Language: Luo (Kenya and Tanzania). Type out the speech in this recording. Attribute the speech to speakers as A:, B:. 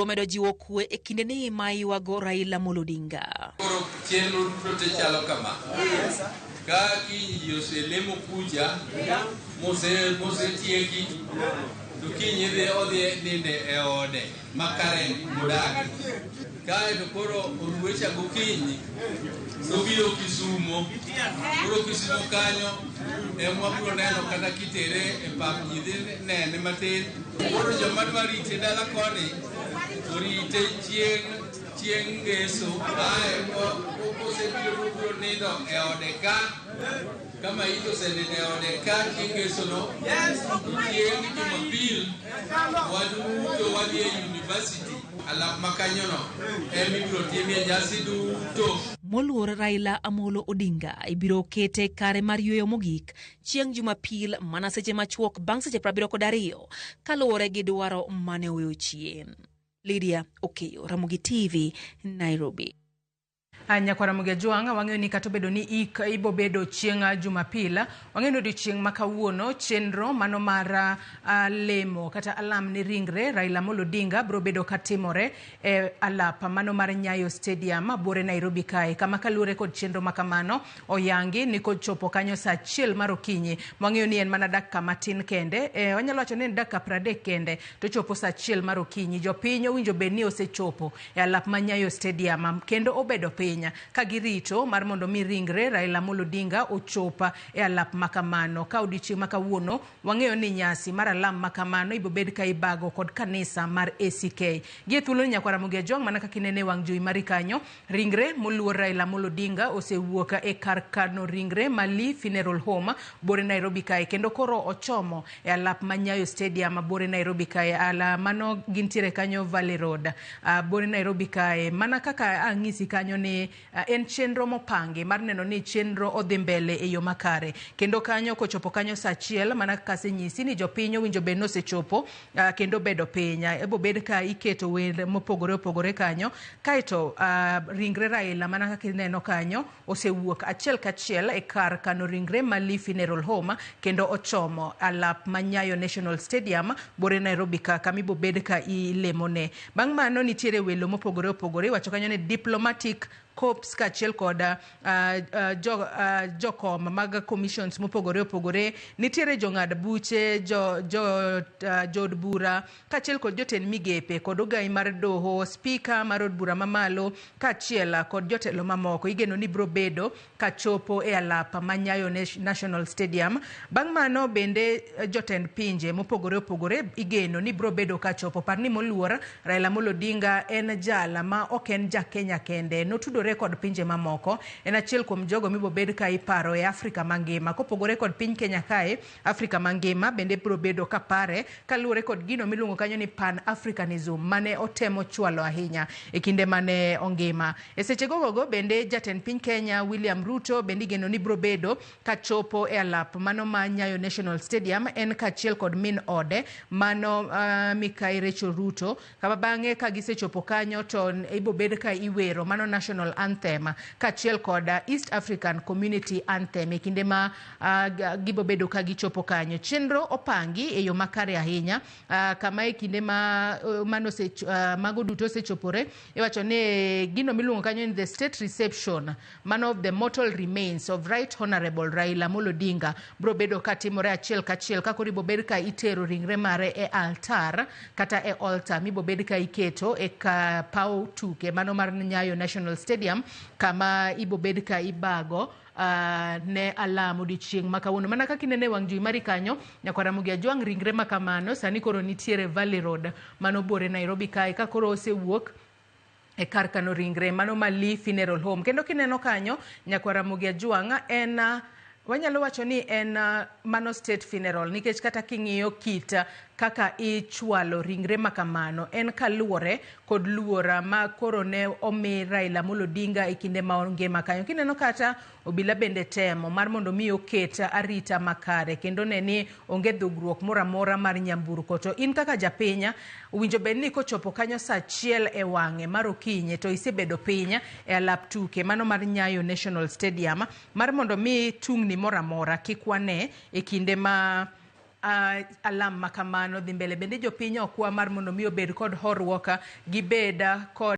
A: Omedo jiwo kwe e kindeni ma ywago Raila Amolo Odinga.
B: Koro chenro duto te chalo kama. Ka kiny ji oselemo kucha, mosetieki, to kiny idhi odhi ninde e ode ma Karen modake. Kae to koro oruwecha gokinyi, nobiro Kisumo. Koro Kisumo kanyo ema wabiro neno kata kitere e pap ji dhi nene matin. Koro joma dwa rite dala koni orite chieng' chieng' ngeso ae kosebiro to obiro nindo e ode ka ka maiti osenindo e ode ka chieng' ngesono to chieng' Jumapil waduto wadhi e university alap ma kanyono ema ibiro timie nyasi duto.
A: Moluor Raila Amolo Odinga ibiro kete kare mar yueyo mogik chieng' Jumapil mana seche machuok bang' seche 72 kaluwore gi dwaro mane oweyo chien. Lydia Okeyo, Ramogi TV, Nairobi.
C: Nyakwar Ramogi Ajwang', wang'eyo ni kata obedo ni ik ibobedo chieng' Jumapil, wang'eyo ni odiochieng' ma kawuono chenro mano mar lemo kata alam ne ringre Raila Amolo Odinga biro bedo katimore e alap mano mar Nyayo Stadium buore Nairobi kae, kama kaluwore kod chenro ma kamano oyangi ni kochopo kanyo saa achiel mar okinyi, wang'eyo ni en mana dakika matin kende, wanyalo wacho ni en dakika 30 kende to chopo saa achiel mar okinyi. Jopiny owinjo bed ni osechopo e alap ma Nyayo Stadium kendo obedo piny ka girito mar mondo mi ringre Raila Amolo Odinga ochop e alap ma kamano. Ka odiochieng' ma kawuono wang'eyo ni nyasi mar alam ma kamano ibobed ka ibago kod kanisa mar ACK. Gie thuolo ni Nyakwar Ramogi Ajwang' mana kaka inene e wang' jowi mari kanyo, ringre moluor Raila Amolo Odinga osewuok e kar kano ringre ma Lee Funeral Home buore Nairobi kae kendo koro ochomo e alap ma Nyayo Stadium buore Nairobi kae. Ala mano gintiere kanyo Valley Road buore Nairobi kae. Mana kaka ang'isi kanyo ni en chenro mopangi mar neno ni chenro odhi mbele e yo makare. Kendo kanyo kochopo kanyo saa achiel mana kaka asenyisi ni jopiny owinjo bed ni osechopo kendo bedo piny. Ebo bed ka iketo wer mopogore opogore kanyo kaeto ringre Raila mana kaka ineno kanyo osewuok achiel kachiel e kar kano ringre ma Lee Funeral Home kendo ochomo alap ma Nyayo National Stadium buore Nairobi ka kama ibo bed ka ilemone. Bang' mano nitiere welo mopogore opogore iwacho kanyo ni diplomatic corps kaachiel kod jokom mag commissions mopogore opogore, nitiere jong'ad buche, jood bura kaachiel kod jotend migepe kod ogai mar doho, speaker mar od bura mamalo kaachiel kod jotelo mamoko igeno ni biro bedo kachopo e alap ma Nyayo National Stadium. Bang' mano bende jotend pinje mopogore opogore igeno ni biro bedo kachopo. Par ni moluor Raila Amolo Odinga en jal ma ok en ja Kenya kende, notudore kod pinje mamoko. En achiel kuom jogo mibobed ka iparo e Afrika mangima. Kopogore kod piny Kenya kae, Afrika mangima bende biro bedo kapare kaluwore kod gino miluongo kanyo ni Pan-Africanism mane otemo chwalo ahinya e kinde mane ongima. E seche gogogo bende jatend piny Kenya William Ruto bende igeno ni biro bedo kachopo e alap mano ma Nyayo National Stadium en kaachiel kod min ode mano Mikai Rachel Ruto, kama bang'e ka gisechopo kanyo to ibobed ka iwero mano National Anthem kaachiel kod East African Community Anthem e kinde ma gibobedo ka gichopo kanyo. Chenro opangi e yo makare ahinya kama e kinde ma mago duto osechopore iwacho ni gino miluongo kanyo ni the state reception mano of the mortal remains of Right Honorable Raila Amolo Odinga biro bedo katimore achiel kachiel ka koro ibobed ka itero ringre mare e altar kata e altar mibobed ka iketo e paw tuke mano mar Nyayo National Stadium kama ibobed ka ibago ne alam odiochieng' ma kawuono. Mana kaka inene wang' jowi mari kanyo, Nyakwar Ramogi Ajwang' ringre ma kamano sani koro nitiere Valley Road mano buore Nairobi kae ka koro osewuok e kar kano ringre mano ma Lee Funeral Home. Kendo kineno kanyo Nyakwar Ramogi Ajwang' en wanyalo wacho ni en mano state funeral nikech kata king'iyo kit kaka ichwalo ringre ma kamano en kaluwore kod luor ma koro ne omi Raila Amolo Odinga e kinde ma ongima kanyo. Kineno kata obila bende temo mar mondo mi oket arita makare kendo ne ni onge dhugruok moro amora mar nyamburko. To in kaka japiny owinjo bed ni kochopo kanyo saa achiel e wang'e mar okinyi to isebedo piny e alap tuke mano mar Nyayo National Stadium mar mondo mi tungni moro amora kik wane e kinde ma Alam makamano dhi mbele bende jopiny okwa mar mondo mi obed kod horuok, gibed kod